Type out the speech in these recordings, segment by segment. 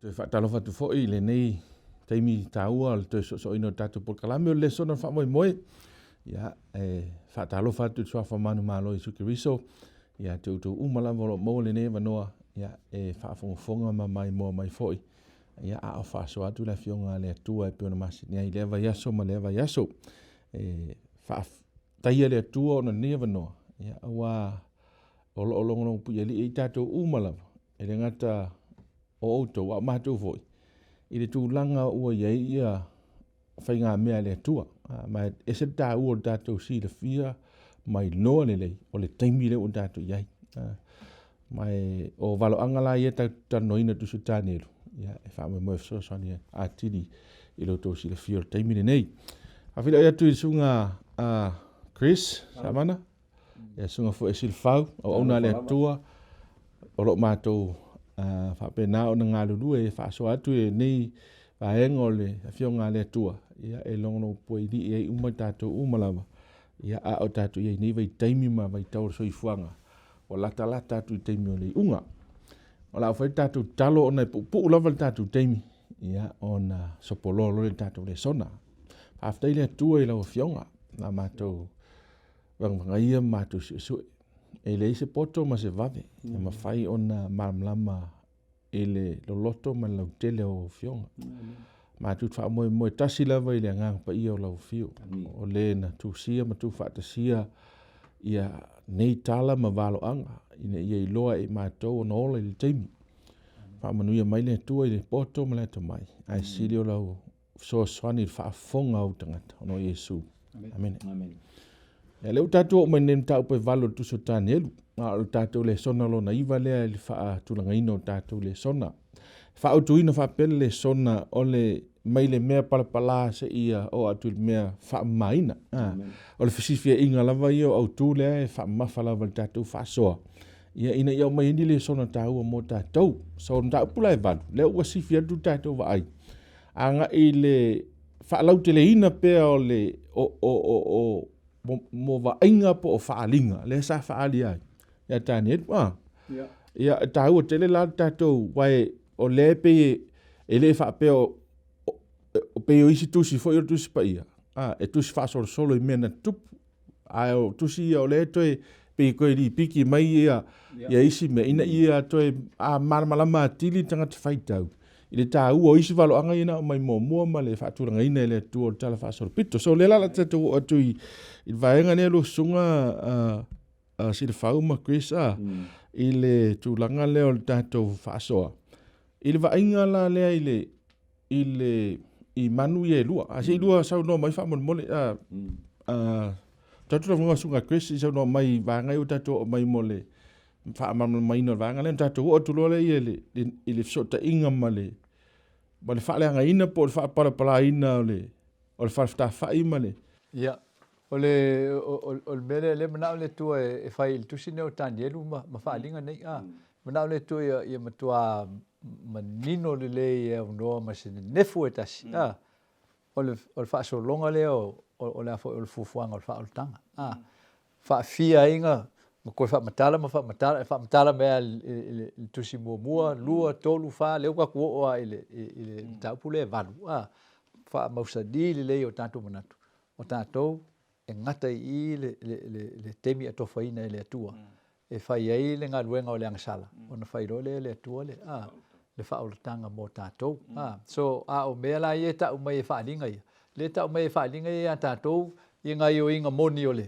Toe faatalofa atu foi i lenei taimi taua o le toe soosooina o le tatou polokalame o le lesona o le faamoemoe. Ia, e faatalofa atu i le suafa manumalo o Iesu Keriso, ia te outou uma lava o lo o maua lenei avanoa, ia, e faafogafoga ma maimoa mai foi, ia, a o faasoa atu le Afioga a le Atua e pei ona masani ai i lea vaiaso ma lea vaiaso. E faafetaia le Atua ona o lenei avanoa, ia, aua o lo o logologo puialii ai tatou uma lava, e le gata o outou, a o matou foi, i le tulaga ua i ai ia faigamea a le Atua. Ma e ese le taua o le tatou silafia ma iloa lelei o le taimi lea ua tatou i ai. Ma e o valoaga la ia tatou te talanoaina i le Tusi o Tanielu, ia, e faamoemoe e fesoasoani atili i lo outou silafia o le taimi lenei. Faafeiloai atu i le susuga a Chris Samana. Ia susuga foi e Silafau, auauna a le Atua, o lo o matou faapena ona galulue e faasoa atu i lenei vaega o le Afioga a le Atua, ia e logologo puailii ai uma tatou uma lava, ia a o tatou i ai i nei vaitaimi ma vaitau o le soifuaga, ua latalata atu i le taimi o le iuga. O le a fai le tatou tatalo ona e puupuu lava le tatou taimi, ia ona sopoloa loa lea o le tatou lesona. Faafetai i le Atua i lau Afioga na matou vagavagaia ma matou suesue. E leai se poto ma se vave e mafai ona malamalama i le loloto ma le lautele o lau Afioga. Matou te faamoemoe tasi lava i le Agaga Paia o lau Afio, o le na tusia ma tuufaatasia ia nei tala ma valoaga ina ia iloa e matou ona ola i le taimi. Faamanuia mai le Atua i le poto ma le atamai, ae sili o lau fesoasoani i le faafofoga a ou tagata ona o Iesu. Amene. Amene. Ia, lea ua tatou oo mai nei i le mataupu e 8 o le Tusi o Tanielu, a o le tatou lesona lona 9 lea i le faatulagaina o tatou lesona. E faaautuina faapea le lesona o le mai le mea palapala seia oo atu i le mea faamamaina. O le fesifiaiga lava ia o autu lea e faamamafa lava i le tatou faasoa, ia, ina ia aumai ai ni lesona taua mo tatou. So, o le mataupu la e 8, lea ua sifi atu le tatou vaai, agai i le faalauteleina pea o le o, o, o, o, mo, mo vaaiga po o faaaliga lea sa faaali ai ia Tanielu. Ah. Yeah. Ia, e taua tele la le tatou, uae o lea e pei e le faapea o, o, pei o isi tusi foi o le Tusi Paia, ah, e tusi faasolosolo i mea na tutupu. Ae o tusi ia o lea e toe pei e toe lipiki mai ia, ia isi mea ina ia toe malamalama atili le tagata faitau i le taua o isi valoaga ia na aumai muamua ma le faatulagaina e le Atua o le Tala Faasolopito. So o lea la la tatou oo atu i le vaega lea lua susuga Silafau ma Chris i le tulaga lea o le tatou faasoa. I le vaaiga la lea i le i le i manu ia e lua. A se i lua saunoa mai faamolemole. A, a, tatou lava susuga Chris i saunoa mai i vaega ia ua tatou oo mai mo le faamalamalamaina o le vaega lea. Ona tatou oo atu loa lea i le, i le fesootaiga ma le ma le faaleagaina po o le faapalapalaina o le o le falefetafai ma le Ia, o le, o, o le mea lea, lea manao le Atua e, e fai i le tusi lenei o Tanielu ma, ma faaaliga nei, a. Manao le Atua ia, ia matua manino lelei e aunoa ma se nenefu e tasi, a. O le, o le faasologa lea o, o, o le a foi o le fuafuaga o le faaolataga, a. Faafia ai na, na toe faamatala ma faamatala, e faamatala mai lava i le, i le tusi muamua, lua, tolu, fa, lea ua tatou oo lava i le, i le mataupu lea e valu, a. Faamausali lelei o tatou manatu, o tatou e gata i i le, le, le, le taimi atofaina e le Atua e fai ai le galuega o le agasala, ona fai loa lea e le Atua le, a, le faaolataga mo tatou. A, so, a o mea la ia e tau mai e faaaliga ia, lea e tau mai e faaaliga ia ia tatou i gaioiga moni o le,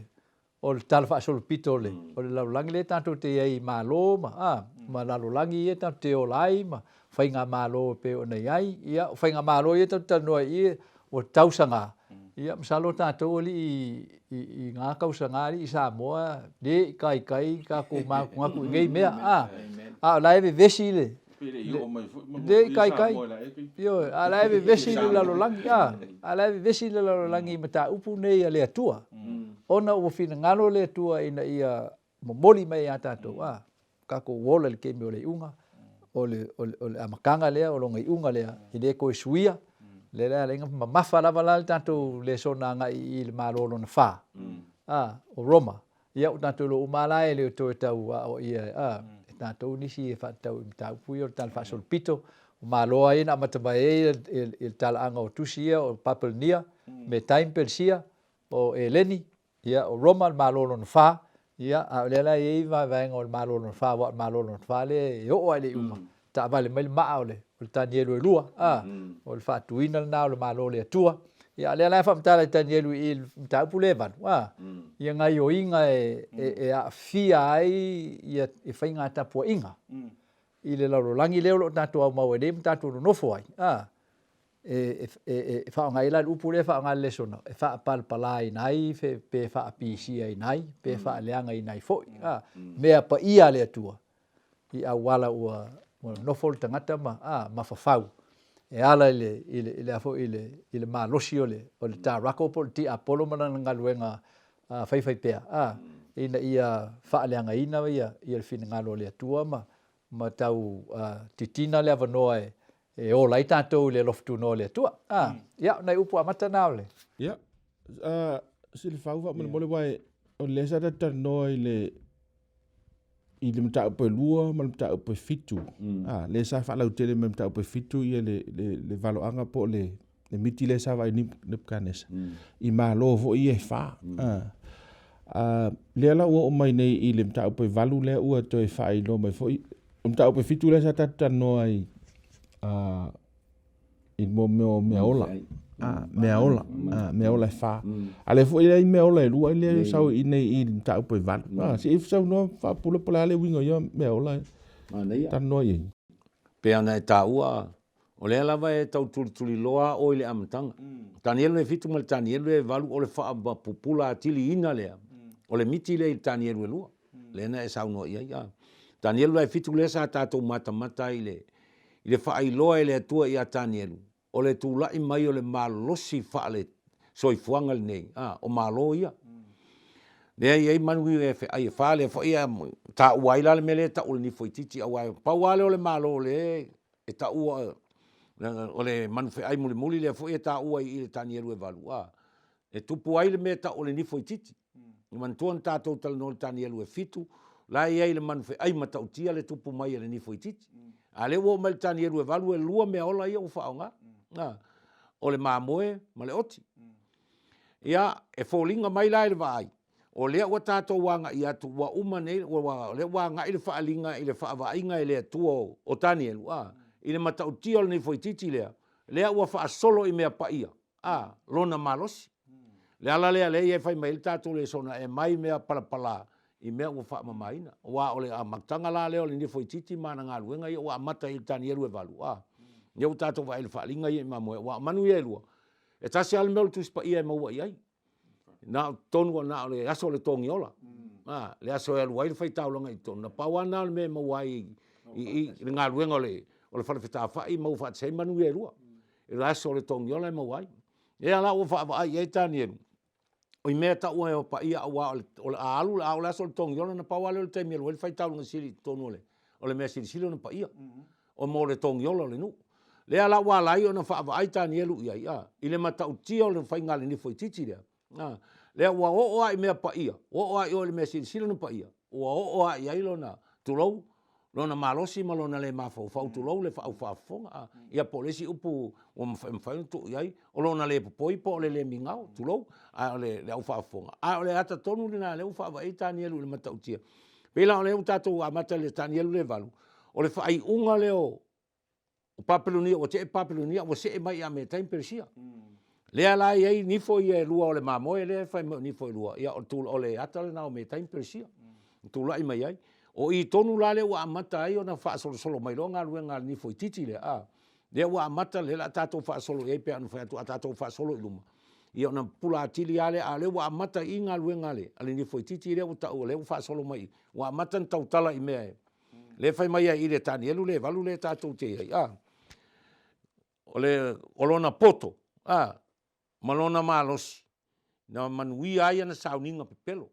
o le tala faasolopito o le, o le lalolagi lea tatou te i ai i Malo ma, a, ma lalolagi ia tatou te ola ai ma faigamalo e pei ona i ai. Ia, o faigamalo ia tatou te talanoa ai i i, ua tausaga, ia masalo tatou alii i, i ngā tausaga alii Samoa, le i kaikai tatou manatunatu i nei mea, a, a o la e vevesi le, le i kaikai, ioe, a o la e vevesi le lalolagi, a, a o la e vevesi le lalolagi i mataupu nei a le Atua, ona ua finagalo le Atua ina ia momoli mai ia tatou, a, tatou ola i le taimi o le iuga, o le, o le, o le amataga lea, o lona iuga lea, e le toe suia, lea la e ala ai ona mamafa lava la le tatou lesona agai i le Malo lona fa, a, o Roma. Ia ua tatou iloa uma lava la e le o toe tau aoaia a, e tatou nisi e faatatau i mataupu ia o le Tala Faasolopito. Malo lava ia na amata mai ai le talaaga o tusi ia o Papelonia, Metai ma Peresia, o Eleni, ia o Roma le Malo lona fa, ia a o lea la e i ai vaevaega o le Malo lona fa, aua o le Malo lona fa lea e oo lava i le iuga, taavale mai le maa o le Tanielu e lua, a, o le faatuina lena o le Malo o le Atua. Ia a o lea la e faamatala e Tanielu i i le mataupu lea e 8, a, ia gaioiga e aafia ai ia faiga tapuaiga i le lalolagi lea o lo o tatou aumau ai nei ma tatou nonofo ai, a, e faaaoga ai la le upu lea e faaaoga e le lesona, e faapalapalaina ai pe faapisiaina ai pe faaleagaina ai foi, a, mea paia a le Atua i auala ua nofo le tagata ma, a, mafafau e ala i le a foi i le malosi o le tarako po o le tiapolo ma lana galuega faifaipea, a, ina ia faaleagaina le finagalo o le Atua ma ma tau titina le avanoa e ola ai tatou i le alofa tunoa o le Atua. A, ia, o nai upu amata na o le. Ia, Silafau faamolemole aua o lea sa tatou talanoa i le i le mataupu e 2 ma le mataupu e 7. A, lea sa faalautele mai mataupu e 7 ia le le valoaga po o le le miti lea sa vaai Nebuchadnezzar i malo foi ia e fa. A, lea la ua oo mai nei i le mataupu e 8 lea ua toe faailoa mai foi. O le mataupu e 7 lea sa tatou talanoa ai i mo mea o mea ola. Mea ola, mea ola e fa. A lea foi e i ai mea ola e lua lea e sau i nei i le mataupu e 8. Se i saunoa faapula po o le a le uiga o ia mea ola e talanoa i ai. Pei ona e taua O lea lava e tau tulituliloa oe i le amataga. Tanielu e 7 ma le Tanielu e 8 o le faapupula atiliina lea o le miti lea i le Tanielu e 2. Lea na e saunoa i ai. A. Tanielu la e 7 lea sa tatou matamata ai i le i le faailoa e le Atua ia Tanielu o le tulai mai o le malosi faale soifuaga lenei, a, o Malo ia. Lea e i ai manu e feai e fa, lea foi e taua ai la le mea lea e tau o le nifo itiiti, aua e pau lava lea o le Malo lea e taua o le manu feai mulimuli lea foi e taua i le Tanielu e 8, a, e tupu ai le mea e tau o le nifo itiiti. E manatua na tatou talanoa i le Tanielu e 7, la e i ai le manu feai matautia le tupu mai e le nifo itiiti. A o lea ua oo mai i le Tanielu e 8, e lua meaola ia ua faaaoga, a, o le mamoe ma le oti. Ia, e foliga mai la i le vaai, o lea ua tatou agai atu, ua uma nei, ua, o lea ua agai le faaaliga i le faavaaiga e le Atua o Tanielu, a, i le matautia o le nifo itiiti lea, lea ua faasolo i mea paia, a, lona malosi. Le ala lea lea e fai mai ai le tatou lesona, e mai mea palapala i mea ua faamamaina. Aua o le amataga la lea o le nifo itiiti ma ana galuega ia ua amata i le Tanielu e 8, a, lea ua tatou vaai i le faaaliga ia i mamoe, aua o manu ia e lua, e tasi lava le mea o le Tusi Paia e maua i ai. Na o totonu na o le aso o le togiola, a, le aso e alu ai le faitaulaga i totonu, na pau lava lena o le mea e maua ai i i le galuega o le o le falefetafai maua faatasi ai manu ia e lua. I le aso o le togiola e maua ai. Lea la ua vaavaai i ai Tanielu, o i mea taua e paia aua o le a alu a o le aso o le togiola na pau lava lea o le taimi e alu ai le faitaulaga sili i totonu o le o le mea silisili ona paia, o mo le togiola o le nuu. Lea la ua ala ai ona faavaai Tanielu i ai, a, i le matautia o le faiga a le nifo itiiti lea, a, lea ua oo lava i mea paia, ua oo lava i o i le mea silisili ona paia, ua oo lava i ai lona, tulou, lona malosi ma lona le mafaufau, tulou le aufaafofoga, a, ia po o le isi upu ua mafai ona tuu i ai, o lona le popoi po o le le migao, tulou, a o le aufaafofoga. A o le ata tonu lena lea ua faavaai ai Tanielu i le matautia. Pei la o lea ua tatou amata i le Tanielu le 8, o le faaiuga lea o Papelonia, ua tee Papelonia ua see mai ia Metai ma Peresia. Lea la e i ai nifo ia e lua o le mamoe lea e fai mai o nifo e lua, ia o le ata lena o Metai ma Peresia na tulai mai ai. O i tonu la lea ua amata ai ona faasolosolo mai loa galuega a le nifo itiiti lea, a, lea ua amata, lea o le a tatou faasolo i ai pei ona fai atu, a tatou faasolo i luma, ia ona pupula atili lava lea, a o lea ua amata i i galuega a le nifo itiiti lea ua tau, lea ua faasolo mai i, ua amata ona tautala i mea e, lea e fai mai ai i le Tanielu le 8 lea tatou te i ai, a, o le, o lona poto, a, ma lona malosi, na manuia ai ana sauniga pepelo,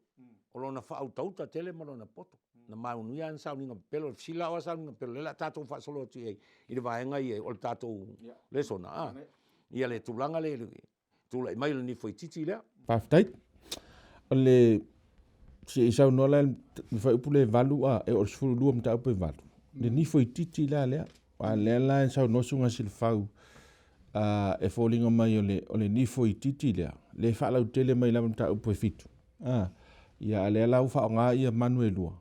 o lona faautauta tele ma lona poto, na manuia ai ana sauniga pepelo. O le fesili la o a sauniga pepelo? Lea o le a tatou faasolo atu i ai i le vaega ia o le tatou lesona, a, ia le tulaga lea i le tulai mai o le nifo itiiti lea. Faafetai. O le se i saunoa la i le fuaiupu lea e 8 a, e oo i le 12 mataupu e 8, le nifo itiiti la lea. Aua lea la e saunoa Susuga Silafau, e foliga mai o le, o le nifo itiiti lea, lea e faalautele mai lava mataupu e fitu. Ia, a lea la ua faaaoga ia manu e lua.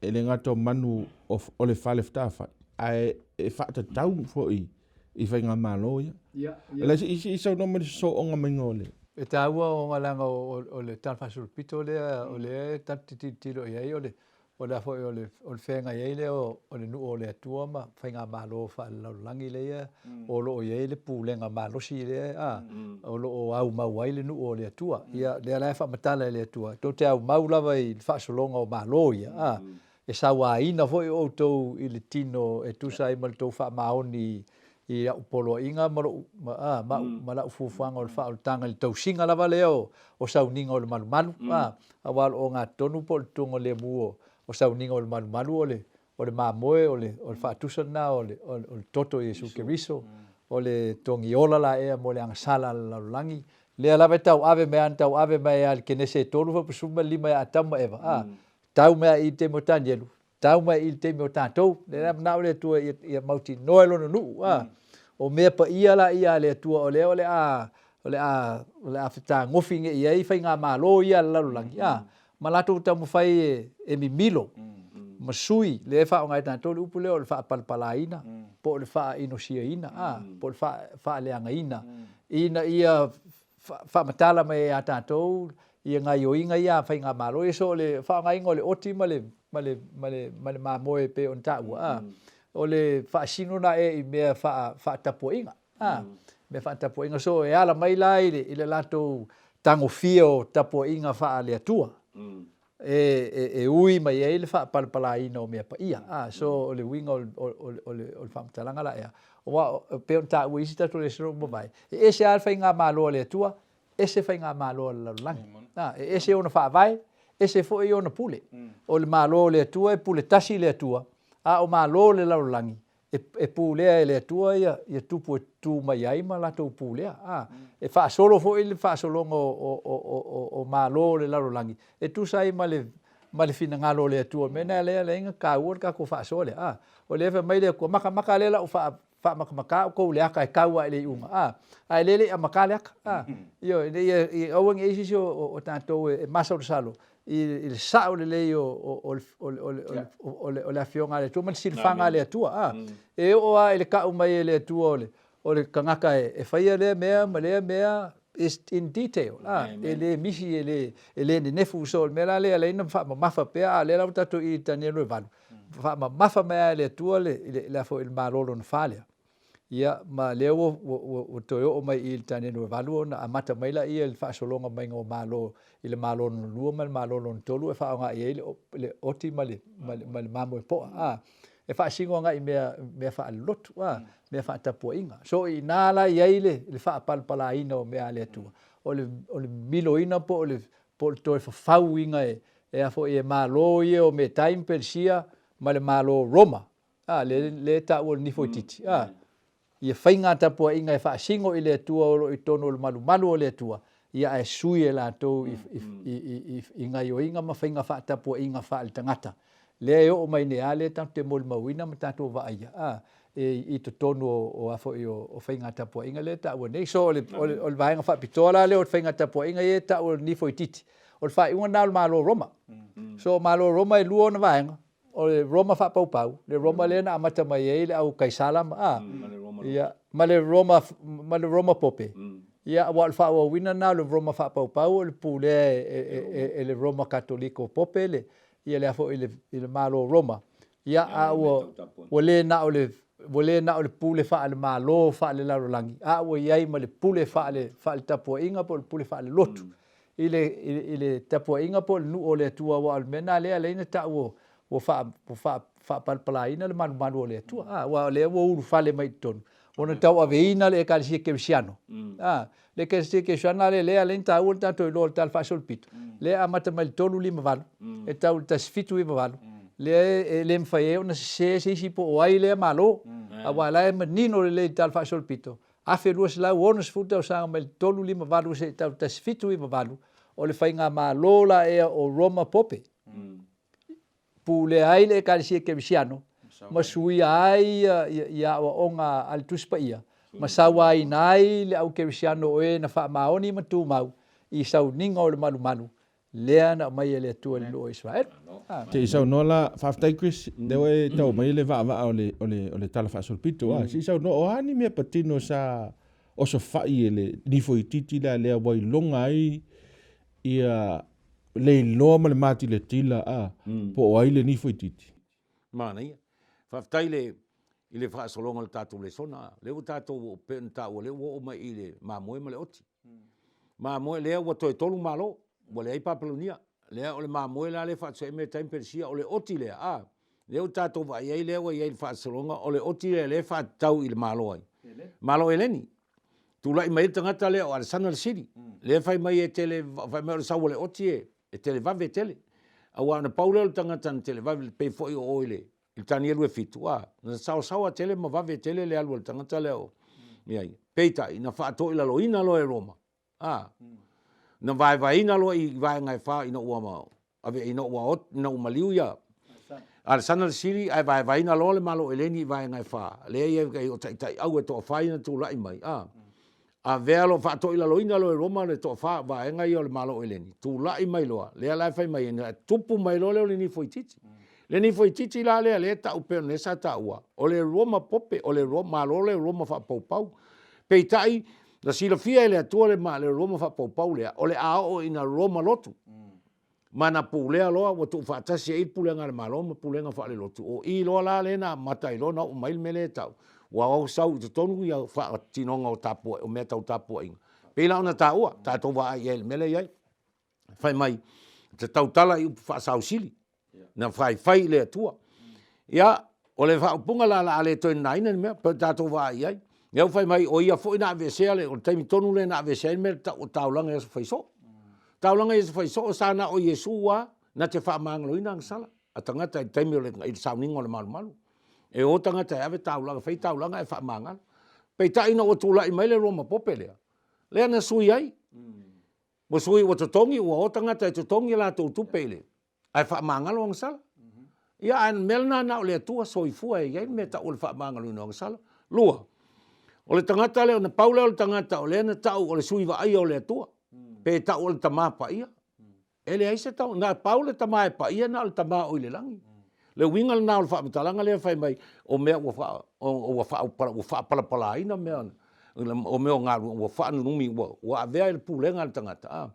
E le gata o manu o, o le fale fetafai, ae e faatatau foi i faigamalo ia. Ia, se i saunoa mai le sosooga maiga o le. E taua ona leaga o le Tala Faasolopito lea o lea e tatou te tilotilo i ai o le o le a foi o le o le feagai ai lea o le nuu o le Atua ma faigamalo faalelalolagi lea o lo o i ai le pulega malosi lea o lo o aumau ai le nuu o le Atua. Ia lea la e faamatala e le Atua tou te aumau lava i le faasologa o Malo ia e sauaina foi outou i le tino e tusa ai ma le tou faamaoni i au poloaiga ma lou, ma, a, ma, mm. ma lau fuafuaga o le faaolataga i le tausiga lava lea o, o sauniga o le malumalu, mm. a, aua o le ogatotonu po o le tutuga lemu o, o sauniga o le malumalu o le, o le mamoe, o le, o le faatusa lena o le, o le, o le toto o Iesu Keriso, mm. o le togiola la ea mo le agasala a le lalolagi, lea lava e tauave mai ana tauave mai a le Kenese e tolu faupa 15 ia Atamu ma Eva, a, mm. Tau mai i le taimi o Tanielu, tau mai i le taimi o tatou. Lea la manao le Atua ia, ia mautinoa e lona nuu. A. Mm. O mea paia la ia a le Atua o lea o le a o le a o le a fetagofi nei i ai faigamalo ia a le lalolagi. A. Mm. Ma latou taumafai e, e mimilo mm. ma sui lea e faaaoga e tatou le upu lea o le faapalapalaina mm. po o le faainosiaina a mm. po o le faaleagaina mm. ina ia faamatala mai ai ia tatou ia gaioiga ia a faigamalo ia. So o le faaaogaina o le oti ma le ma le ma le ma le mamoe e pei ona taua a, o le faasino na ea i mea faa faatapuaiga a, mea faatapuaiga. So e ala mai la i le i le latou tagofia o tapuaiga faale-Atua e, e, e ui mai ai le faapalapalaina o mea paia. A, so o le uiga o, o, o, o, le, o le faamatalaga la ea, aua e pei ona taua i isi tatou lesona ua mavae, e ese lava le faigamalo a le Atua, ese faigamalo a le lalolagi. A, e ese ona faavae, ese foi ona pule. O le Malo o le Atua e pule tasi le Atua, a o Malo o le lalolagi, e, e pulea e le Atua ia, ia tupu e tu mai ai ma latou pulea. A, e faasolo foi le faasologa o, o, o, o, o Malo o le lalolagi e tusa ai ma le, ma le finagalo o le Atua. O le mea lena lea e ala taua le tatou faasoa lea. A, o lea e fai mai le Atua, makamaka lea lau faa, faamakamaka outou i le aka e kau ae i le iuga. A, ae lea e le i amata le aka. A, ioe, ina ia, ia aua ne i i ai se isi o, o, o tatou e, e masalosalo i, i le sao lelei o, o, o, o, o, o, o, le, o le Afioga a le Atua ma le silafaga a le Atua. A, mm. E oo lava i le kau mai e le Atua o le, o le tagata e, e faia lea mea ma lea mea is in detail. A, e le misi, e le, e le nenefu. So, o le mea la lea, leai na faamamafa pea, a lea la ua tatou i Tanielu e valu. Mm. Faamamafa mai lava e le Atua le, le, le, le, le Malo lona fa lea. Ia, ma lea ua, ua, ua, ua toe oo mai i i le Tanielu e valu ona amata mai laia i le faasologa maiga o Malo i le Malo lona lua ma le Malo lona tolu e faaaoga i ai le, le oti ma le, ma le, ma le mamoe poa, a, e faasino agai i mea, mea faalelotu, a, mea faatapuaiga. So, i ina la i ai le, le faapalapalaina o mea a le Atua, o le, o le miloina po o le, po o le toe fafauina e, e a foi e Malo ia o Metai ma Peresia ma le Malo o Roma, A, lea, lea e taua o le nifo itiiti. A, ia faiga tapuaiga e faasino i le Atua o lo o i totonu o le malumalu o le Atua, ia ae sui e latou i, i, i, i, i, i gaioiga ma faiga faatapuaiga faaletagata. Lea e oo mai nei lava lea tatou te molimauina ma tatou vaaia, a, e, i totonu o, o a foi o, o faiga tapuaiga lea e taua nei. So o le, o le, o le vaega faapitoa la lea o le faiga tapuaiga ia e taua o le nifo itiiti. O le faaiuga lena o le Malo o Roma. So o Malo o Roma e lua ona vaega, o le Roma faapaupau, le Roma lea na amata mai ai le au Kaisala ma, a, ia, ma le Roma, ma le Roma Pope. Ia, aua o le faaauauina lena o le Roma faapaupau o le pulea e, e, e, e le Roma Katoliko Pope le, ia le a foi i le, i le Malo o Roma. Ia, a ua, ua le na o le, ua le na o le pule faale-Malo faale-lalolagi, a ua i ai ma le pule faale, faale-tapuaiga po o le pule faale-lotu. I le, i le tapuaiga po o le nuu o le Atua, aua o le mea lena lea e ala ai ona tau ua faa, ua faa, faapalapalaina le malumalu o le Atua, a, aua o lea ua ulufale mai i totonu, ona tauaveina le Ekalesia Kerisiano. A, le Ekalesia Kerisiano la lea e ala ai ona taua le tatou iloa o le Tala Faasolopito, lea e amata mai i le 358 e tau i le 1798, lea e le mafai ai ona sese se isi po o ai lea Malo, aua o la e manino lelei i le Tala Faasolopito, 1260 tausaga mai le 358 seia tau 1798, o le faigamalo la ea o Roma Pope, pulea ai le Ekalesia Kerisiano ma suia ai ia aoaoga a le Tusi Paia ma sauaina ai le au kerisiano o e na faamaoni ma tumau i sauniga o le malumalu lea na aumai e le Atua i le nuu o Isaraelu. Se i saunoa la, faafetai Chris, lea ua e tau mai le vaavaa o le, o le, o le Tala Faasolopito, a. Se i saunoa, o a ni mea patino sa osofai e le nifo itiiti lea, lea ua iloga ai ia le iloa ma le matilatila, a, po o ai le nifo itiiti? Manaia. Faafetai i le i le faasologa o le tatou lesona. Lea ua tatou oo pei ona taua lea ua oo mai i le mamoe ma le oti. Mamoe lea ua toe tolu malo, ua leai Papelonia. Lea o le mamoe la lea e faatusa ai Metai ma Peresia, o le oti lea a, lea ua tatou vaai ai lea ua i ai i le faasologa, o le oti lea lea e faatatau i le Malo ai? Malo Eleni. Tulai mai ai le tagata lea o Alesana le Sili, lea fai mai e tele, fai mai o le sau o le oti e e televave tele. Aua na pau lea o le tagata na televave, pei foi o oe i le i le Tanielu e fitu, a, na saosaoa tele ma vave tele le alu a le tagata lea o ia ia. Peitai, na faatoilaloina loa e Roma, a, na vaevaeina loa i vaega e fa ina ua ave, ina ua, ina ua maliu ia Alesana le Sili, ae vaevaeina loa le Malo Eleni i vaega e fa, lea e i ai o taitaiau e toafa ia na tulai mai, a. Avea loa, faatoilaloina loa e Roma le toafa vaega ia o le Malo Eleni, tulai mai loa, lea la e fai mai ai, na tupu mai loa lea o le nifo itiiti. Le nifo itiiti la lea lea e tau pei ona sa taua, o le Roma pope, o le Malo lea o Roma faapaupau. Peitai, na silafia e le Atua le Roma faapaupau lea, o le a oo ina Roma lotu. Ma na pulea loa ua tuufaatasi ai le pulega a le Malo ma pulega faalelotu. O i loa la lea na amata ai loa ona oo mai le mea lea e tau, ua o sau i totonu ia faatinoga o tapuai, o mea tau tapuaiga. Pei la ona taua, tatou vaai i ai i le mea lea e i ai. Fai mai, te tautala i upu faasausili, na faifai i le Atua. Ia, o le faaupuga la, o le a le toe nanaina ni mea, pei ona tatou vaai i ai. Lea ua fai mai, o ia foi na aveesea, le, o le taimi tonu lea na aveesea ai le mea e tau o taulaga i aso faisoo. Taulaga i aso faisoo sa na o Iesu lava na te faamagaloina agasala a tagata i le taimi o le, i le sauniga o le malumalu. E o tagata e ave taulaga, fai taulaga ae faamagalo. Peitai ina ua tulai mai le Roma Pope lea, lea na sui ai. Ua sui ua totogi, ua o tagata e totogi a latou tupe i le, ae faamagalo agasala. Ia ae o le mea lena na o le Atua soifua e i ai le mea e tau o le faamagaloina o agasala. Lua, o le tagata lea, na pau lea o le tagata o lea na tau o le sui vaaia o le Atua, pe tau o le Tama Paia. E leai se tau, na pau le Tama e paia na o le Tama o i le lagi. Le uiga lena o le faamatalaga lea fai mai o mea ua faa, ua faa, ua faapalapalaina mea, o mea o galuega ua faanunumi ua, ua avea i le pulega a le tagata, a.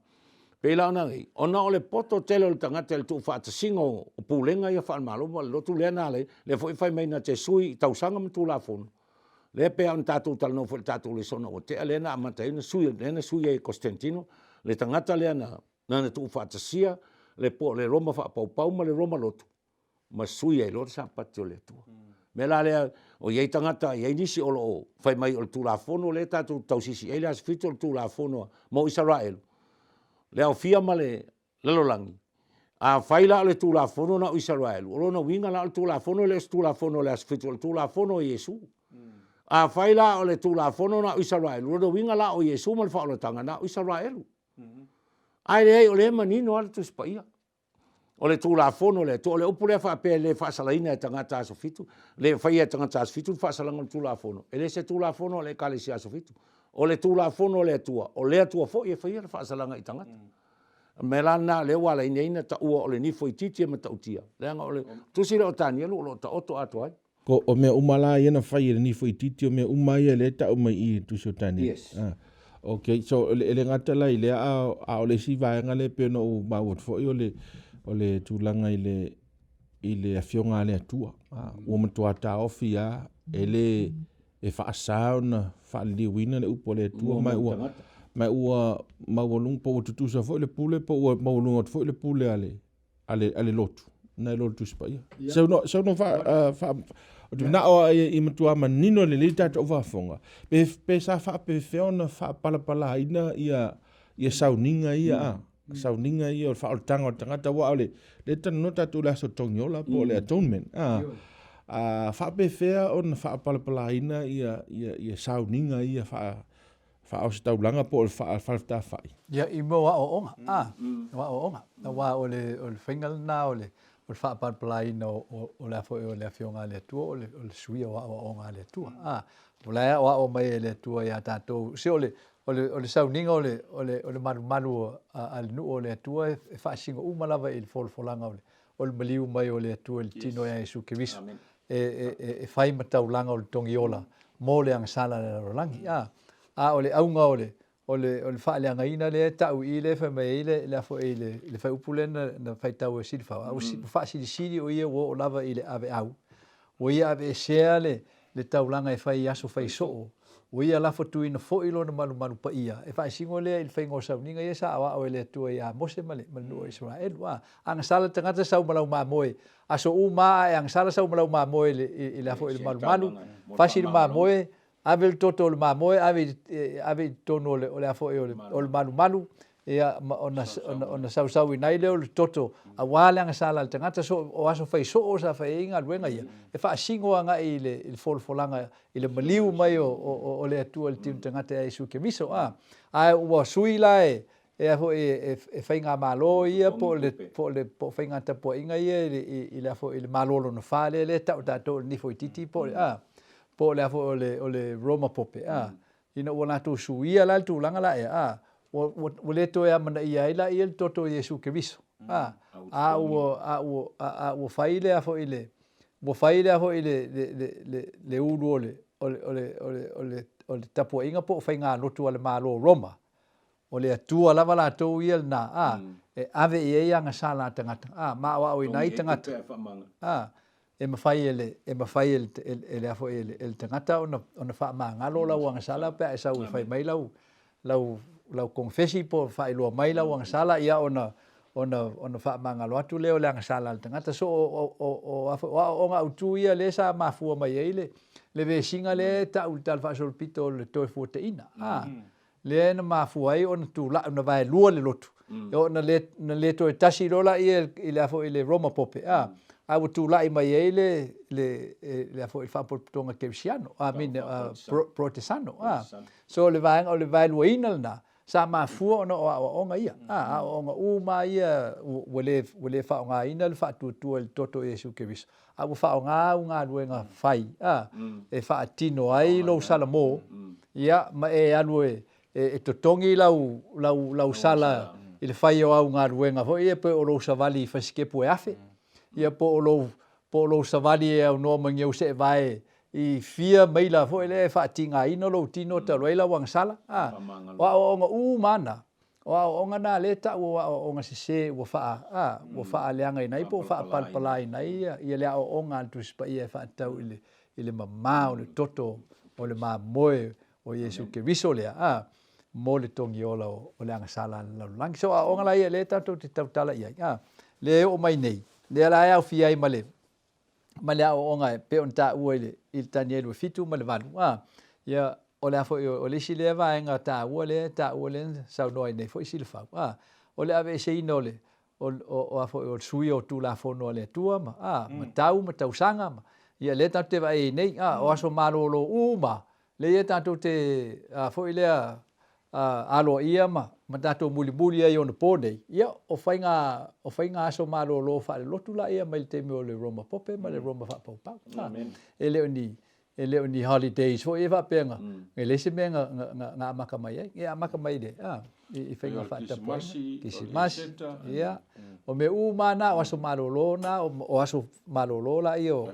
Pei la ona nei, ona o le poto tele o le tagata i le tuufaatasiga o pulega ia faale-Malo ma le lotu lea na ala ai, lea foi fai mai na te sui i tausaga ma Tulafono, lea pei ona tatou talanoa foi i le tatou lesona ua tea, lea na amata ai ona sui, lea na sui ai e Constantino le tagata lea na na tuufaatasia le po le Roma faapaupau ma le Roma lotu, ma sui ai loa le Sapati o le Atua. O le mea la lea, o i ai tagata, e i ai nisi o lo o fai mai o le Tulafono lea tatou te tausisi i ai le aso Fitu o le Tulafono mo Isaraelu, le aofia ma le lalolagi. Afai la o le Tulafono na o Isaraelu, o lona uiga la o le Tulafono e le o se Tulafono o le aso Fitu, o le Tulafono a Iesu. Afai la o le Tulafono na o Isaraelu, o lona uiga la o Iesu ma le faaolataga na o Isaraelu. Ae leai, o lea e manino lava le Tusi Paia. O le Tulafono lea, o le upu lea faapea e le faasalaina e tagata aso fitu, le faia e tagata aso fitu le faasalaga o le Tulafono, e le se Tulafono a le Ekalesia aso fitu. O le Tulafono a le Atua, o le Atua foi e faia le faasalaga i tagata. O le mea la lena lea ua ala ai nei ona taua o le nifo itiiti e matautia, leaga o le tusi lea o Tanielu o lo o taoto atoa ai. Ko, o mea uma la ia na fai e le nifo itiiti, o mea uma ia lea e tau mai i i le tusi o Daniel. Yes. Ah. Okay, so e le gata la i lea, a, a o le isi vaega lea e pei ona ou maua atu foi o le, o le tulaga i le, i le afioga a le Atua. Ah, ua matua taofi lava, e le e faasa ona faaliliuina le upu a le Atua, ma ua, ma ua maualuga, po ua tutusa foi le pule, po ua maualuga atu foi le pule a le, a le, a le lotu, nai lo le Tusi Paia. Seu no, seu no fa, uh, fa, o te manao a i matua manino lelei tatou faafofoga, pe, pe sa faapefea ona faapalapalaina ia, ia sauniga ia, a, sauniga ia o le faaolataga o le tagata, aua o le, le talanoa tatou i le aso togiola po o le atonement, a, a faapefea ona faapalapalaina ia, ia, ia sauniga ia faa, faaositaulaga po o le faalefetafai. Ia, i mea o aoaoga, a, o aoaoga. Aua o le, o le faiga lena o le, o le faapalapalaina o, o, o le a foi o le Afioga a le Atua, o le, o le suia o aoaoga a le Atua. A, o la e aoao mai e le Atua iā tatou, se o le, o le, o le sauniga o le, o le, o le malumalu a, a le nuu o le Atua e, e faasino uma lava i le folafolaga o le, o le maliu mai o le Atua i le tino ia Iesu Keriso, e, e, e, e fai ma taulaga o le togiola mo le agasala a le lalolagi. A, a o le auga o le, o le, o le faaleagaina lea e ta'u i i lea e fai mai ai le, le a foi le, le fuaiupu lea na, na faitau e Silafau, a ua mm. faasilisili o ia ua oo lava i le aveau, ua ia aveesea le, le taulaga e fai i aso fai soo, ua ia lafotuina foi lona malumalu paia, e faasino lea i le faiga o sauniga ia sa aoao e le Atua iā Mose ma le, ma le nuu o Isaraelu. A, agasala le tagata sau ma lau mamoe, aso uma a e agasala sau ma lau mamoe i le, i, i le a foi i le malumalu, fasi le mamoe, Ave le toto o le mamoe, ave i, ave i totonu o le, o le a foi o le, o le malumalu, ia, ma ona, ona, ona sausauina ai lea o le toto, aua le agasala a le tagata, so, o aso fai soo sa fai ai galuega ia, e faasino agai i le, i le folafolaga, i le maliu mai o, o, o le Atua i le tino tagata ia Iesu Keriso. A, ae ua sui la e, e a foi e, e faigamalo ia po o le, po o le, po o faiga tapuaiga ia i le, i le a foi i le Malo lona fa lea, lea e tau tatou o le Nifoititi po o le, a, po o le a foi o le, o le Roma Pope, a, ina ua latou suia la le tulaga la ea, a, ua, ua, ua le toe amanaia ai laia le toto o Iesu Keriso, a, a ua, a ua, a, a ua fai le a foi le, ua fai le a foi le, le, le, le, le ulu o le, o le, o le, o le, o le, o le tapuaiga po o faigalotu a le Malo o Roma, O le Atua lava latou ia lena, a, e ave i ai agasala a tagata, a, ma aoaoina ai tagata, a, e mafai e le, e mafai e le, e le a foi e le, e le tagata ona, ona faamagalo lau agasala pe a e sau e fai mai lau, lau, lau konefesi po o faailoa mai lau agasala, ia ona, ona, ona faamagalo atu lea o le agasala a le tagata. So o, o, o, o, a foi, o aoaoga autu ia lea sa mafua mai ai le, le vesiga lea e ta'u i le talafaasolopito o le Toefuataiga, a. Lea na mafua ai ona tulai, ona vaelua le lotu. E oo na le, na le toe tasi loa laia i le a foi i le Roma Pope, a, a ua tulai mai ai le, le, le a foi le Faapotopotoga Kerisiano, I mean, Protesano, a. So o le vaega, o le vaeluaina lena, sa mafua ona o aoaoga ia, a, aoaoga uma lava ia ua le, ua le faaaogaina le faatuatua i le toto o Iesu Keriso, a ua faaaoga au galuega fai, a, e faatino ai lou salamo, ia, ma e alu e, e, e totogi lau, lau, lau sala i le fai o au galuega foi ia, pe o lou savali i fasikepu e 1000, ia, po o lou, po o lou savali e aunoa ma ni au seevae i fia maila foi lea e faatigaina lou tino talu ai lau agasala, a, o aoaoga uma lava na, O aoaoga na lea e ta'u o aoaoga sesē ua faa, a, ua faaleagaina ai po o faapalapalaina ai ia, ia le aoaoga a le Tusi Paia e faatatau i le, i le mamā o le toto o le mamoe o Iesu Keriso lea, a, mo le togiola o, o le agasala a le lalolagi. So o aoaoga la ia lea tatou te tautala i ai, a, lea e oo mai nei, lea la e aofia ai ma le, ma le aoaoga e pei ona taua i le, i le Tanielu e 7 ma le 8. A, ia, o le a foi, o le isi lea vaega taua lea e taua lea na saunoa ai nei foi Silafau. A, o le aveeseina o le, o, o, o a foi, o le suia o Tulafono a le Atua ma, a, ma tau ma tausaga ma, ia lea tatou te vaai ai nei, a, o aso malolo uma lea ia tatou te, a foi lea, aloaia ma ma tatou mulimuli ai i ona po nei, ia, o faiga, o faiga aso malolo faalelotu laia mai le taimi o le Roma Pope ma le Roma Faapaupau. E le o ni, e le o ni holidays foi ia faapea na, e leai se mea na, na, na amata mai ai. E amata mai le, a, i, i faiga faatapuaiga, Kisimasi, ia, o mea uma na, o aso malolo na, o, o aso malolo laia o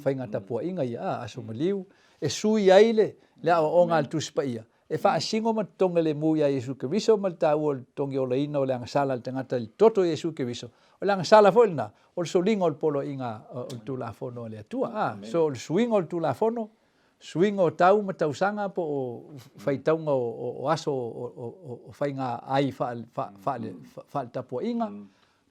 faiga tapuaiga ia, a, aso maliu, e sui ai le, le aoaoga a le Tusi Paia, E faasino ma totogelemu iā Iesu Keriso ma le taua o le totogiolaina o le agasala a le tagata i le toto o Iesu Keriso. O le agasala foi lena, o le soliga o le poloaiga o le Tulafono a le Atua. A, so o le suiga o le Tulafono, suiga o tau ma tausaga po o faitauga o aso o faiga ai faale-tapuaiga,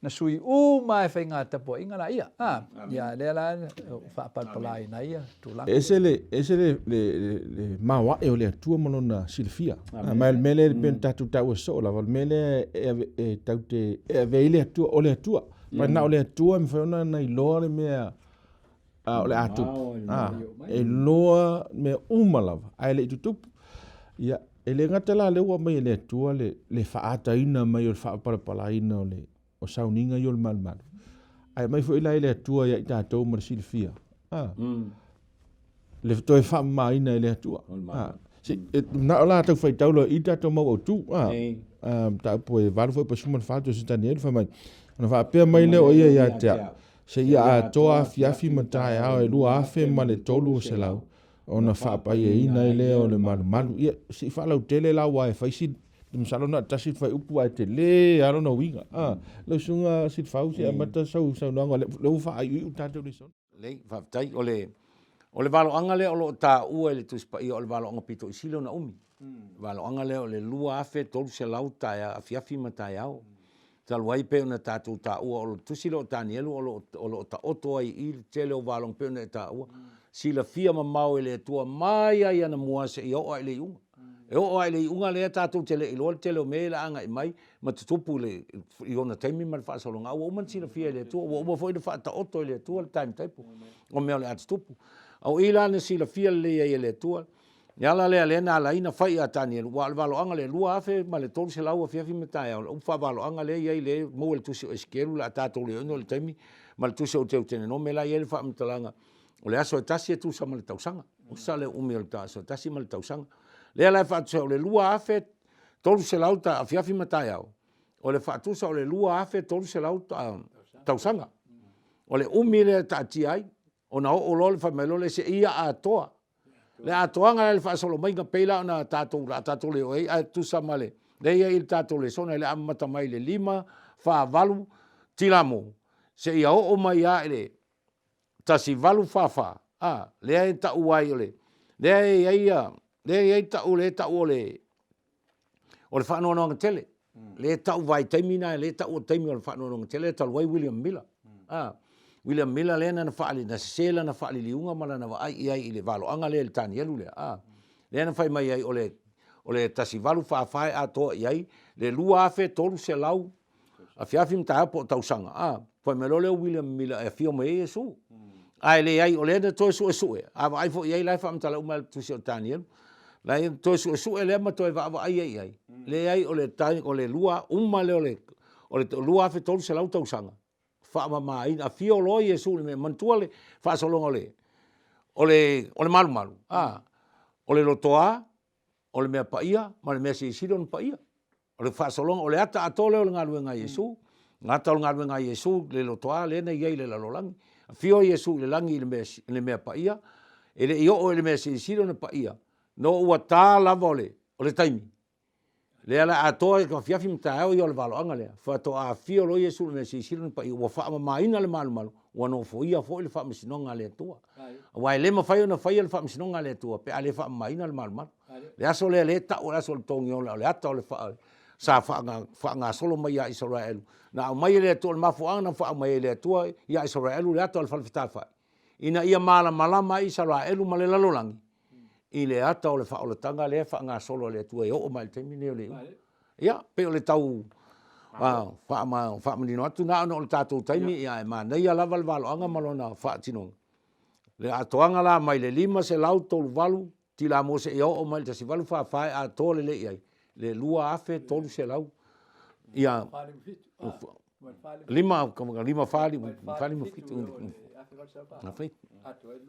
Na sui uma e faiga tapuaiga laia. A, ia lea la ua faapalapalaina ai ia tulaga. Ese le, ese le, le, le, le maoae o le Atua ma lona silafia. A, ma o le mea lea e pei ona tatou taua soo lava, o le mea lea e ave, e tau te, e ave ai le Atua, o le Atua. Ma na o le Atua e mafai ona na iloa le mea a, o le a tupu. A, e iloa mea uma lava, ae le i tutupu. Ia, e le gata la lea ua aumai e le Atua le, le faaataina mai o le faapalapalaina o le, o sauniga ia o le malumalu. Ae aumai foi la e le Atua ia i tatou ma le silafia, a, le toe faamamaina e le Atua. A, se, e manao la tau faitau loa i tatou mau autu, a, a, mataupu e 8 foi po 14 Tusi Tanielu fai mai, ona faapea mai lea o ia ia te au, seia atoa afiafi ma taeao e 2300 ona faapaiaina ai lea o le malumalu. Ia, se i faalautele la aua e fai si, masalo na o le tasi le fuaiupu ae tele lava lona uiga. A, lau Susuga Silafau, se i amata sau saunoaga, lea ua faaiuiu le tatou lesona. Lelei, faafetai. O le, o le valoaga lea o lo o taua e le Tusi Paia o le valoaga pito i sili ona umi. O le valoaga lea o le 2300 taeao, afiafi ma taeao. Talu ai pei ona tatou taua o le tusi lea o Tanielu o lo o, o lo o taoto ai i i le tele o valoaga pei ona e taua. Silafia mamao e le Atua mai lava i anamua seia oo lava i le iuga. E oo lava i le iuga lea tatou te le iloa le tele o mea ia o le a agai mai ma tutupu i le, i ona taimi ma le faasologa, a ua uma ona silafia e le Atua, ua uma foi ona faataoto e le Atua le timetable o mea o le a tutupu. A o i la na silafia lelei ai e le Atua le ala lea lea na ala ai ona fai ia Tanielu, aua o le valoaga lea e 2300 afiafi ma taeao, o le upu faavaloaga lea e i ai lea e maua i le tusi o Esekielu o le a tatou le oo i le taimi, ma le tusi o Teutenenome la e i ai le faamatalaga o le aso e tasi e tusa ma le tausaga. Osa le umi o le aso e tasi ma le tausaga. Lea la e faatusa o le 2300 ta afiafi ma taeao, o le faatusa o le 2300 tausaga. O le umi lea e taatia ai, ona oo loa le fai mai loa lea seia atoa. Le atoaga la i le faasolo maiga pei la ona tatou la tatou le oo i ai ae tusa ma le lea e i ai le tatou lesona i le amata mai le 5, 4, 8 tilamo seia oo mai lava i le 1844, a, lea e tau ai o le, lea e i ai ia, lea e i ai tau, lea e tau o le, o le faanoanoaga tele. Lea e tau vaitaimi na, lea e tau o le taimi o le faanoanoaga tele talu ai William Miller. A, William Miller lea na faali, na sese lana faaliliuga ma lana vaai i ai i le valoaga lea i le Tanielu lea. A, lea na fai mai ai o le, o le 1844 e atoa i ai le 2300 afiafi ma taeao po o tausaga, a, fai mai loa lea o William Miller e afio mai ai Iesu. Ae leai, o lea na toe suesue, a vaai foi i ai la e faamatala uma e le tusi o Tanielu, la e toe suesue lea ma toe vaavaai ai i ai, leai o le o le lua uma lea o le o le 2300 tausaga, faamamaina, afio loa Iesu i le mea, manatua le faasologa o le o le o le malumalu, a, o le lotoa, o le mea paia ma le mea silisili ona paia. O le faasologa, o le ata atoa lea o le galuega a Iesu, le ata o le galuega a Iesu le lotoa lea na i ai i le lalolagi. Afio Iesu i le lagi i le mea, i le mea paia, e le i oo i le mea silisili ona paia, no ua ta lava o le, o le taimi. Lea la atoa i afiafi ma taeao ia o le valoaga lea, faatoa afio loa Iesu i le mea silisili ona paia, ua faamamaina le malumalu, ua nofoia foi le faamasinoga a le Atua. Aua e le mafai ona faia le faamasinoga a le Atua pe a le faamamaina le malumalu. Le aso lea lea e tau o le aso o le togiola, o le ata o le faa, sa faagasolo mai ia Isaraelu. Na aumai e le Atua, o le mafuaaga na faaumai ai e le Atua ia Isaraelu le ata o le falefetafai, ina ia malamalama ai Isaraelu ma le lalolagi i le ata o le faaolataga lea e faagasolo a le Atua e oo mai i le taimi lenei o le iuga. Ia, pei o le tau faamanino atu na ona o le tatou taimi, ia ae manaia lava le valoaga ma lona faatinoga. Le atoaga la mai le 538 tila seia oo mai le 1844 e atoa lelei i ai le 2300 ia lima lima fa lima fa lima fitu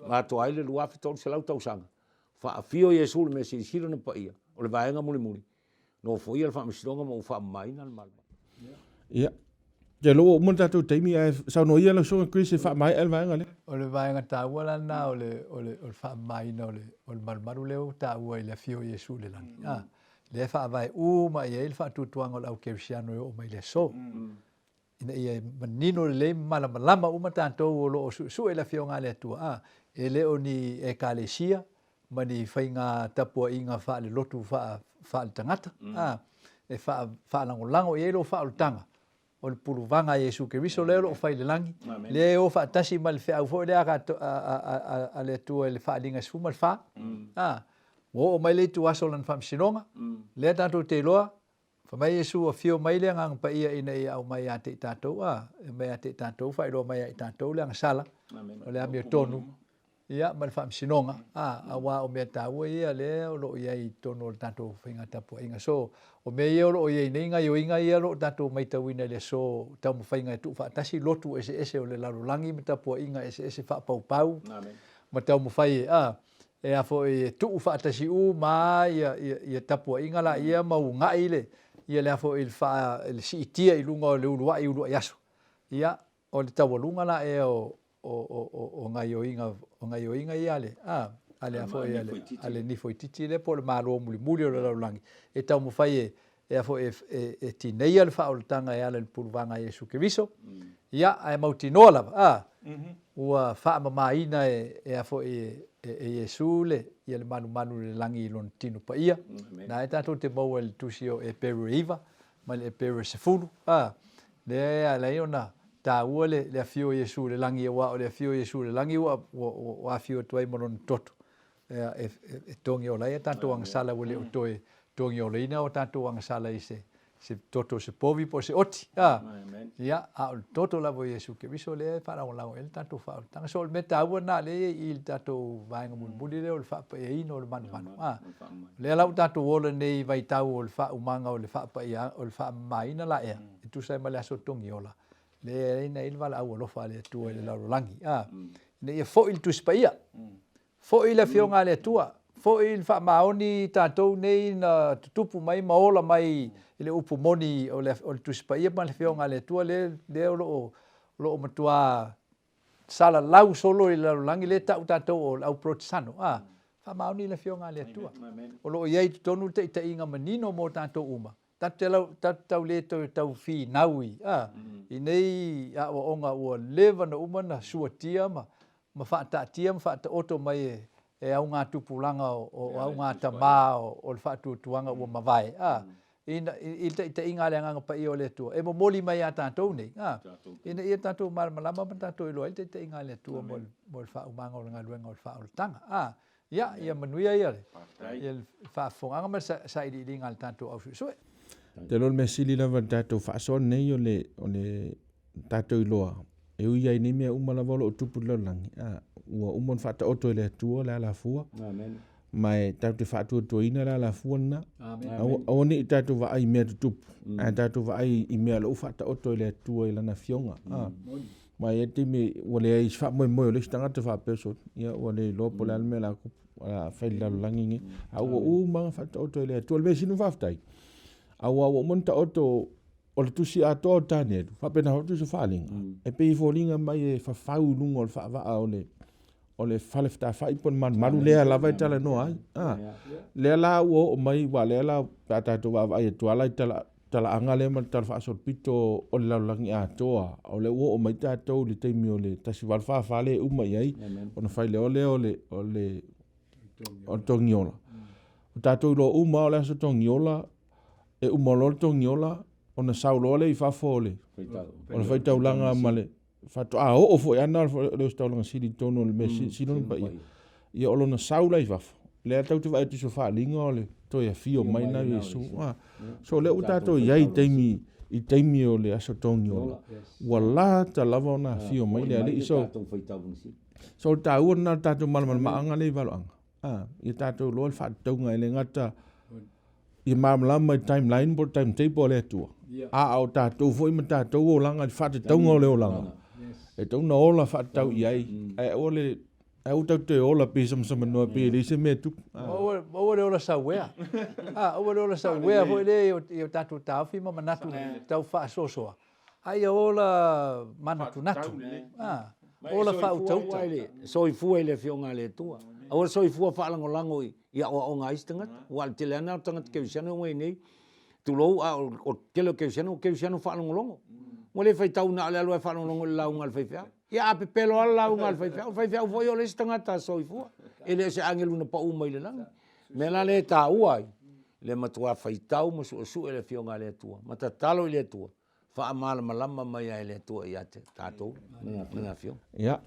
atoa ai le 2300 tausaga faafio Iesu le mea silisili ona paia o le vaega mulimuli nofoia le faamasinoga ma ua faamamaina le malumalu. Ia, te loa ua uma le tatou taimi ae saunoa ia lau Susuga Chris e faamaea le vaega lea. O le vaega taua la lena o le, o le, o le faamamaina o le, o le malumalu lea ua taua i le afio o Iesu i le lagi. Mm. Lea e faavae uma i ai le faatuatuaga o le au kerisiano e oo mai i le aso. Mm. Ina ia manino lelei ma malamalama uma tatou o lo o suesue le Afioga a le Atua, a, e le o ni Ekalesia ma ni faiga tapuaiga faalelotu faaletagata, a, e faalagolago i ai lou faaolataga, o le puluvaga a Iesu Keriso lea o lo o fai i le lagi, lea e o faatasi ma le feau foi lea a le Atua i le faaaliga 14, a, ua oo mai le ituaso o lana faamasinoga, lea tatou te iloa, Fai mai Iesu, Afio mai le Agaga Paia ina ia aumai ia te i tatou, a, e aumai ia te i tatou, faailoa mai ia i tatou le agasala, o le amiotonu. Ia, ma le Faamasinoga, a, aua o mea taua ia lea o lo o i ai i totonu o le tatou faiga tapuaiga. So, o mea ia o lo o i ai nei gaioiga ia o lo o tatou maitauina i le aso, taumafaiga e tuufaatasi lotu eseese o le lalolagi ma tapuaiga eseese faapaupau ma taumafai e, a, e a foi e tuufaatasi uma lava ia tapuaiga laia ma uga'i le, ia le a foi le faa, le siitia i luga o le uluai uluai aso. Ia, O le taualuga la ea o o gaioiga o gaioiga ia a le a a le a foi a le a le nifoititi lea po o le malo mulimuli o le lalolagi e taumafai e e a foi e e tineia le faaolataga e ala i le puluvaga a Iesu Keriso. Ia ae mautinoa lava a ua faamamaina e e a foi e e Iesu le ia le malumalu i le lagi i lona tino paia. Na e tatou te maua i le tusi o Eperu e 9 mai le Eperu e 10 a Lea e ala ai ona taua le, le afio o Iesu i le lagi, aua o le afio o Iesu i le lagi ua, ua, ua afio atu ai ma lona toto, e, e, e togi ola ai a tatou agasala ua le o toe togi olaina o tatou agasala i se, se toto o se povi po o se oti. A, ia, a o le toto lava o Iesu Keriso lea e faalagolago i ai le tatou faaolataga. So o le mea taua lena lea e i i le tatou vaega mulimuli lea o le faapaiaina o le manumanu. A, O lea la ua tatou ola nei i vaitau o le faaumaga o le faapaia, o le faamamaina la ea, e tusa ai ma le aso togiola, lea e ala ai le valaau alofa a le Atua i le lalolagi, a, ina ia foi le Tusi Paia, foi le Afioga a le Atua, foi le faamaoni i tatou nei na tutupu mai ma ola mai i le upu moni o le, o le Tusi Paia ma le Afioga a le Atua lea, lea o lo o, o lo o matua salalau solo i le lalolagi lea e tau tatou o le au Porotesano, a, faamaoni le Afioga a le Atua. O lo o i ai i totonu le taitaiga manino mo tatou uma, tatou te lau, tatou tau le toe tau finau i, a, i nei aoaoga ua leva ona uma ona suatia ma, ma faataatia ma faataoto mai e, e augatupulaga o, o augatama o, o le faatuatuaga ua mavae, a, ina, i le taitaiga a le Agaga Paia o le Atua, e momoli mai iā tatou nei, a, ina ia tatou malamalama ma tatou iloa ai le taitaiga a le Atua mo le, mo le faaumaga o le galuega o le faaolataga. A, ia, ia manuia ia le, ia le faafofogaaga ma le sailiiliga a le tatou au suesue. Ou te iloa o le mea sili lava i le tatou faasoa lenei o le, o le tatou iloa, e ui ai nei mea uma lava o lo o tupu i le lalolagi, a, ua uma ona faataoto e le Atua le alafua, ma e tatou te faatuatuaina le alafua lena. Aua, aua ne i tatou vaai i mea tutupu, mm. ae tatou vaai i mea o lo o faataoto e le Atua i lana afioga. Mm. A, ma e i ai taimi ua leai se faamoemoe o le isi tagata faapea soli, ia ua le iloa po o le a le mea o le a tupu, o le a fai i le lalolagi nei. A ua uma ona faataoto e le Atua. O le mea sili ona faafetai, aua ua uma ona taoto O le tusi atoa o Danielu, faapena foi le tusi o Faaaliga, mm. e pei e foliga mai e fafau i luga o le faavaa o le o le fale fetafa'i po o le malumalu lea lava e talanoa ai. Ah, lea la ua oo mai, ua lea la pe a tatou vaavaai atu lava la i tala, talaaga lea ma le tala faasolopito o le lalolagi atoa, o lea ua oo mai tatou i le taimi o le 1844 lea e uma i ai, ona fai lea o lea o le, o le, o le togiola. O tatou iloa uma o le aso togiola, e uma loa le togiola, ona sau loa lea i fafo o le, o le faitaulaga ma le faatoa oo foi ana o le ositaulaga sili i totonu o le mea mm, sili ona paia. Ia o lona sau la i fafo, lea tatou te vaai atu i se faaaliga o le toe afio mai na Iesu. Ah, so lea ua tatou i ai i taimi i taimi o le aso togiola, ua lata lava ona afio mai le Alii. So, so o le taua lena o le tatou malamalamaaga lea i valoaga. Ah, ia tatou iloa le faatatauga e le gata ia malamalama i timeline po o le timetable a le Atua. A o tatou foi ma tatou olaga i le faatatauga o le olaga. E tatau ona ola faatatau i ai. Mm. Ae aua le ae aua tatou te ola pei samasamanoa pei e leai se mea e tupu. Ah. Aua le ola sauea. Ah, aua le ola sauea foi lea i o tatou taofi ma manatu tau faasoasoa. A ia ola manatunatu. Ah, ola faautauta. Soifua i le Afioga a le Atua. Aua le soifua faalagolago i i aoaoga a isi tagata. Aua o le tele lava na o tagata kerisiano ua i nei, tulou, a o le tele o kerisiano, o kerisiano faalogologo. Ua le faitau na o le alu lava e faalogologo i le lauga a le faifeau. Ia a pepelo lava le lauga a le faifeau, o le faifeau foi o le isi tagata soifua, e le o se agelu na pau mai le lagi. O le mea la lea e taua ai, le matua faitau ma suesue le Afioga a le Atua, ma tatalo i le Atua, faamalamalama mai ai le Atua ia te tatou ma le Afioga. Ia,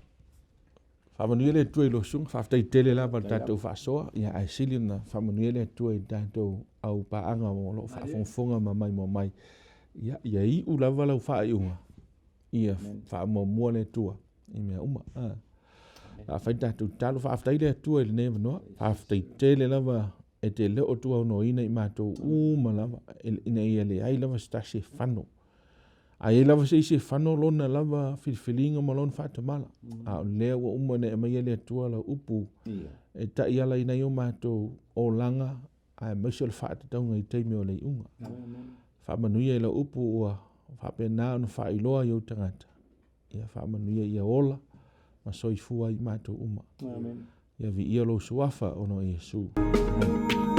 faamanuia le Atua i lou susuga, faafetai tele lava i le tatou faasoa, ia ae sili ona faamanuia le Atua i le tatou au paaga o lo o faafogafoga ma maimoa mai. Ia, ia iu lava lau faaiuga, ia faamuamua le Atua i mea uma. A fai tatou tatalo, faafetai le Atua i lenei avanoa. Faafetai tele lava e te le o tuaunoaina i matou uma lava, ina ia leai lava se tasi e fano. A i ai lava se isi e fano lona lava filifiliga ma lona faatamala, a o lea ua uma ona e aumaia le Atua lau upu e taialaina ai o matou olaga aemaise o le faatatauga i taimi o le iuga. Faamanuia i lau upu ua faapena ona faailoa i ou tagata, ia faamanuia ia ola ma soifua ai matou uma. Amen. Ia viia lou suafa ona o Iesu. Amen.